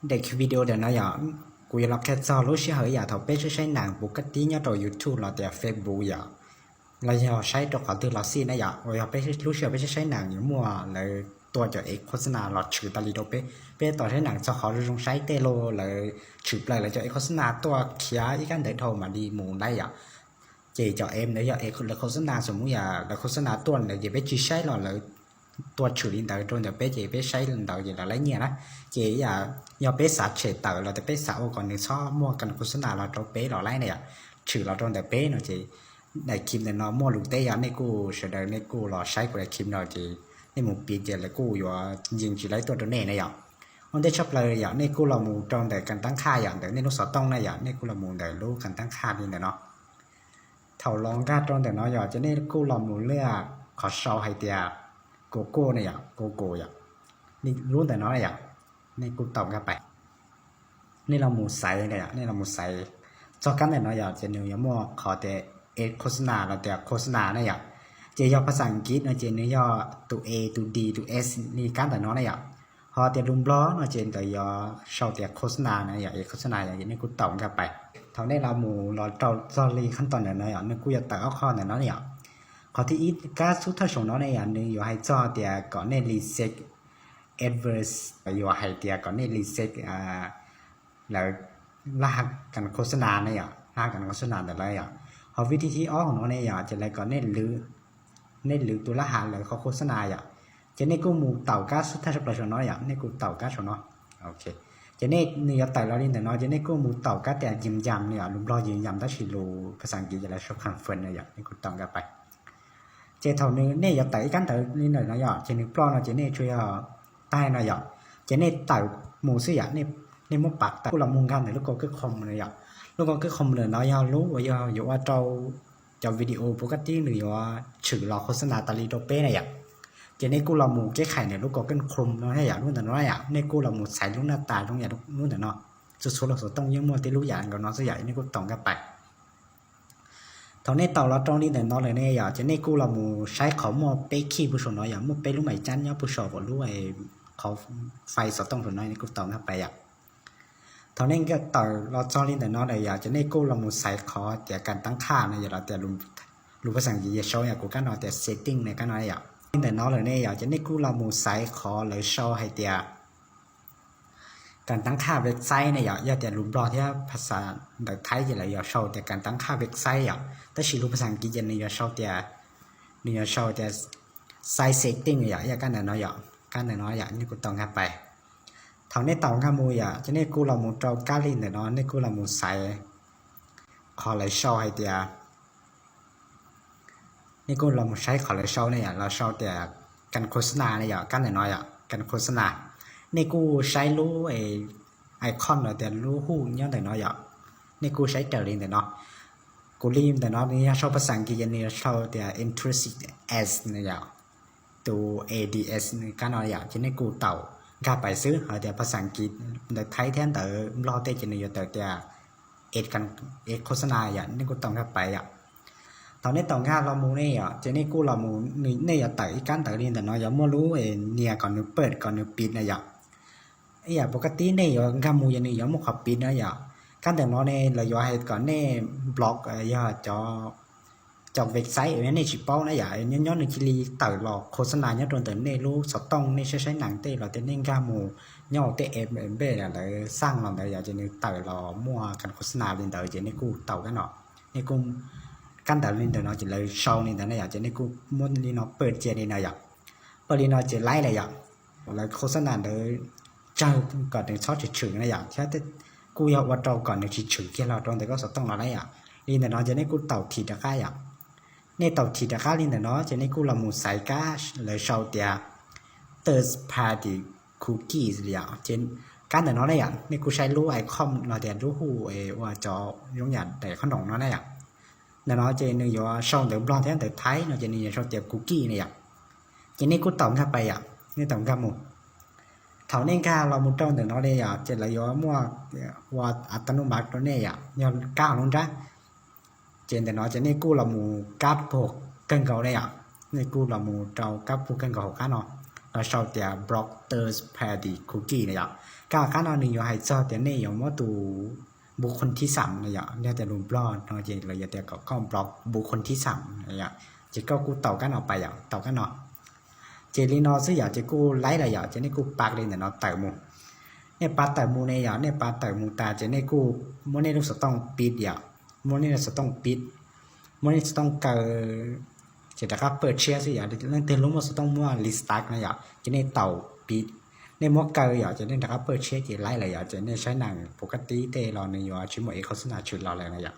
Để cái video này nó giờ cô là cái cho lúc xưa hơi giờ thầu pê sẽ sai nặng bù cắt tí nhớ rồi YouTube là tiệt Facebook giờ là giờ sai trong khỏi từ là xin nó giờ rồi giờ pê lúc xưa pê sẽ sai nặng như mua là tua cho ích โฆษณา là trừ ta đi đâu pê pê tỏ sai nặng cho khỏi dùng sai tê lô là trừ play là cho ích โฆษณา tua kia ít cái đấy thôi mà đi mù đấy giờ ເຈ ເຈົ້າເອັມເດີ ເຈົ້າເອັມ ລະໂຄສະນາ ສົມມຸດວ່າ ລະໂຄສະນາຕົວເດີ ເຈເປັນຊິໃຊ້ຫຼອດເລີຍ ຕົວຊື່ລິນເດີ ໂຕເດີເປັນ ເຈເປັນໃຊ້ລິນເດີ ເຈລະໄລເງຍນະ ເຈຢ່າ ຢ່າເປັນສາເຊເຕີ ລະແຕ່ເປັນສາໂອກອນໜຶ່ງຊອບມົວກັນໂຄສະນາ ລະໂຕເປັນລະໄລເນຍ ຊື່ລະໂຕເດີເປັນເນາະ ເຈ ໄດ້ຄລິບແນ່ນອນ ມົວລຸເຕຍາເນກູ ເສດເດີເນກູ ລະໃຊ້ກູໄດ້ຄລິບເນາະ ເຈ ເນໝູປິດ ເຈ ລະກູຢູ່ວ່າ ຍິງຊິໄລຕົວໂຕເນເນຍ ອອນເດຊອບເລີຍ ເນກູລະໝູຕອນເດີກັນຕັ້ງຄ່າ ເດີເນລູກສອດຕ້ອງນະ ເນກູລະໝູເດີລູກກັນຕັ້ງຄ່ານີ້ເນາະ. ເທົ່າລອງກາດຕອນເດີເນາະ ຈະເນກູລະໝູເລືອກ ຂໍເຊົາໃຫ້ເຕຍ ໂກໂກ້ເນຍ ໂກໂກ້ ນີ້ລຸ້ນເດີເນາະ ເນກູຕອບກັນໄປ ເນລະໝູໃສເນຍ ເນລະໝູໃສ ຈອກກັນເດີເນາະ ຈະເນຍມົວ ຂໍແຕ່ເອັດໂຄສະນາ ລະແຕ່ໂຄສະນາເນຍ ເຈຍອກພາສາອັງກິດເນາະ ເຈເນຍອກໂຕເອ ໂຕດີ ໂຕເອສ ນີ້ກັນເດີເນາະ ເນຍ ເຮົາແຕ່ລຸມບລັອກເນາະ ເຈນກໍຢາເຊົາແຕ່ໂຄສະນານະ ຢາເອໂຄສະນາ ຢາເນກູຕອບກັນໄປ ເທົ່າເນລະໝູລອດເຈົ້າຈອດລີຂັ້ນຕອນເດີເນາະ ເນກູຢາເຕີອອກຂໍ້ເດີເນາະ ເນຍ ຂໍ້ທີອີກ ກາສຸດທ້າຍສອງເນາະ ເນຍ ເນຍຢາໃຫ້ຈອດແຕ່ກໍເນລີເຊັກ ແອັດເວີສ ກໍຢາໃຫ້ແຕ່ກໍເນລີເຊັກ ອ່າ ລະລະຫັດການໂຄສະນາເນຍ ລະຫັດການໂຄສະນາເດີເນຍ ເຮົາວິທີທີ່ອອກເນາະ ເນຍ ຈະໄລກໍເນລື ເນລືໂຕລະຫັດ ລະກໍໂຄສະນາ ຈະເນກູໝູເຕົາກາສຸດທ້າຍສະປາຊອນເນາະ ເນກູເຕົາກາຊອນເນາະ ໂອເຄ ຈະເນ ເນຍເຕີລະລິນເນາະ ຈະເນກູໝູເຕົາກາແຕ່ຢືນຢັນເນຍ ລຸມບລັອກຢືນຢັນ ຕາຊິລູພາສາອັງກິດ ຈະລະຊອບຄອນເຟີມເນຍ ເນກູຕອບກັນໄປ ເຈເທົ່ານີ້ເນຍ ເຕີອີກກັນເຕີນີ້ເນຍ ເຈເນປລອນເນາະ ເຈເນຊ່ວຍຕາຍເນາະ ເຈເນເຕີໝູຊື່ຢາ ເນ ເນໝູປັກເຕີ ກູລະມຸງກັນເນຍ ລູກກໍຄືຄອມເນຍ ລູກກໍຄືຄອມເນຍເນາະ ຢາຮູ້ວ່າ ຢາ ຢາວ່າເຈົ້າ ເຈົ້າວິດີໂອປົກກະຕິ ຫຼືວ່າຊື່ລາໂຄສະນາຕາລີໂຕເປເນຍ ເຈເນກູລະໝູແກ້ໄຂເນຍ ລູກກໍຄືຄອມເນາະ ຢາຮູ້ເນຍເນາະ ເນກູລະໝູໃສ່ລູກໜ້າຕາ ລູກຢາຮູ້ເນຍເນາະ ສຸດໆ ລະສຸດຕ້ອງຍືມມົວຕິລູກຢາກໍເນາະ ສຸດຢາເນກູຕອບກັນໄປ ເທົ່າເນເຕົາລະຕອງລີເນຍເນາະ ເລີຍເນຍ ຈະເນກູລະໝູໃຊ້ຂໍມົວເປຄີຜູ້ຊົນເນາະ ຢາມົວເປລູກໄມ້ຈັນ ຍາຜູ້ຊອບບໍ່ຮູ້ໄອ້ ຂໍໄຟສອດຕ້ອງຜູ້ນ້ອຍ ເນກູຕອບກັນໄປ ເທົ່າເນກໍເຕົາລະຕອງລີເນຍເນາະ ເລີຍ ຈະເນກູລະໝູໃສ່ຂໍແຕ່ການຕັ້ງຄ່າເນຍ ລະແຕ່ ຮູ້ພາສາອັງກິດ ໂຊ ຍາກູກັນເນາະ ແຕ່ເຊັດຕິ້ງເນຍກັນເນາະ ເນຍເນາະ ເລີຍເນຍ ຈະເນກູລະໝູໃສ່ຂໍ ລະໂຊໃຫ້ແຕ່ ການຕັ້ງຄ່າເວັບໄຊເນຍ ຢ່າແຕ່ລຸມບລັອກທີ່ພາສາໄທ ຈະລະຢາໂຊແຕ່ການຕັ້ງຄ່າເວັບໄຊ ຕາຊິລູພາສາອັງກິດ ຈະເນຍໂຊແຕ່ ເນຍໂຊແຕ່ໄຊເຊັດຕິ້ງ ຢ່າກັນເນຍເນາະ ກັນເນຍເນາະ ເນກູຕອບກັນໄປ ເທົ່າເນເຕົາງາໝູ ຈະເນກູລະໝູເຕົາກາລີເນຍເນາະ ເນກູລະໝູໃສ່ ຂໍລະໂຊໃຫ້ແຕ່ ເນກູລະໝູໃຊ້ຂໍລະໂຊເນຍ ລະໂຊແຕ່ການໂຄສະນາເນຍ ກັນເນຍເນາະ ກັນໂຄສະນາ ເນກູໃຊ້ລູໄອ ໄອຄອນ ລະແຕ່ລູຮູບຍ້ອນເນຍເນາະ ເນກູໃຊ້ເຕີລີເນຍເນາະ ກູລີເນຍເນາະ ເນຍໂຊພາສາອັງກິດ ເນຍໂຊແຕ່ເອັນທຣີເອັສເນຍ ໂຕເອດີເອັສ ກັນເນາະ ຈະເນກູເຕົາກາໄປຊື່ ເອົາແຕ່ພາສາອັງກິດ ແລະໄທແທນເຕີ ລອເຕຈະເນຍເຕີແຕ່ ເອັດກັນ ເອັດໂຄສະນາ ຢາເນກູຕອບກັນໄປ ເທົ່າເນເຕົາງາລະໝູເນຍ ຈະເນກູລະໝູເນຍເຕີອີກກັນເຕີລີເນຍເນາະ ຢາມົວຮູ້ເອ ເນຍກ່ອນໜຶ່ງເປີດ ກ່ອນໜຶ່ງປິດເນຍ ຢາປົກກະຕິເນຍ ກາໝູຢາເນຍ ຢາມົວຂໍປິດເນຍ ຢາກັນເຕີເນາະ ເນຍລະຢາໃຫ້ກ່ອນເນບລັອກ ຢາຈອ ຈອກເວັບໄຊເນຍ ຊິເປົ້ານະ ຢາຍ້ອນເນຍຊິລີເຕີລອໂຄສະນາ ຍ້ອນໂຕເຕີເນຍລູກສອດຕ້ອງເນຍ ໃຊ້ໃຊ້ໜັງເຕ ລະແຕ່ເນກາໝູ ຍ້ອນເຕເອັມເອັມເບ ລະເລີສ້າງລອເຕີ ຢາຈະເນຍເຕີລອມົວກັນໂຄສະນາລີເນຍ ຈະເນກູເຕົາກັນເນາະ ເນກູ ກັນເຕີລີເນຍເນາະ ຈະເລີຊອງລີເນຍ ຢາຈະເນກູມົນລີເນາະ ເປີດເຈລີເນຍ ຢາເປີດລີເນາະ ຈະໄລເລີຍ ຢາ ລະໂຄສະນາເດີ ເຈົ້າກໍເຖິງຊອດຊື່ໆນະ ຢາ ແຕ່ກູຢາກວ່າເຈົ້າກໍເຖິງຊື່ໆ ເກລາຕອນແຕ່ກໍສະຕ້ອງລະໄລ ຢາ ລີເນຍເນາະ ຈະເນກູເຕົາທີດາກາ ຢາ ເນເຕົາທີດາກາລີເນຍເນາະ ຈະເນກູລະໝູໃສ່ກາ ລະເຊົາເຕຍ ເຕີສພາຕີຄູກີສ ຢາ ເຊັ່ນ ການເນຍເນາະ ຢາ ເນກູໃຊ້ລູໄອຄອມ ລະແຕ່ລູຮູ້ເອວ່າຈອຍົງຢານແຕ່ຂະໜົງເນາະ ຢາ ເນຍເນາະ ຈະເນຍໂຊເຕີບລັອກແທນເຕີໄທເນາະ ຈະເນໂຊເຕຍຄູກີເນຍ ຢາ ຈະເນກູເຕົາກັນໄປ ຢາ ເນເຕົາກັນໝູ ເທົ່າເນກາລະໝູເຕົາເນຍເນາະ ຢາ ຈະລະໂຍມົວວ່າອັດຕະໂນມັດໂຕເນຍ ຢາ ກາລົງຈາ ເຊັ່ນເນາະ ຈະເນກູລະໝູກັບພວກເກິ່ງເກົ່າເນຍ ເນກູລະໝູເຕົາກັບພວກເກິ່ງເກົ່າກາເນາະ ລະເຊົາເຕຍບລັອກເຕີສພາຕີຄູກີເນຍ ກ Kâo kăn nŏ, nư yua hê cho tiê nê yua mâu tu bu khôn thi sẳm nê yua, nê tiê lu blot nŏ, jê lơ yua tiê kâo kăn blok bu khôn thi sẳm nê yua, jê kâo ku tâo kăn nŏ pay yua, tâo kăn nŏ. Jê li nŏ sư yua, jê ku lay lơ yua, jê nê ku pak li nê nŏ, tâo mu. Nê pak tâo mu nê yua, nê pak tâo mu ta, jê nê ku, mô nê lu sơ tông pit yua, mô nê lu sơ tông pit, mô nê sơ tông kơ, jê ta kăn pơt chia sư yua, nê tê lu mô sơ tông mua restart nê yua, jê nê tâo pit. Nê mua kơ yua, jê nê ta kăn pơt chia, jê lay lơ yua, jê nê sai năng pô kăn ti tê lơ nê yua, jê mô ê khô sư nà chưt lơ lơ nê yua.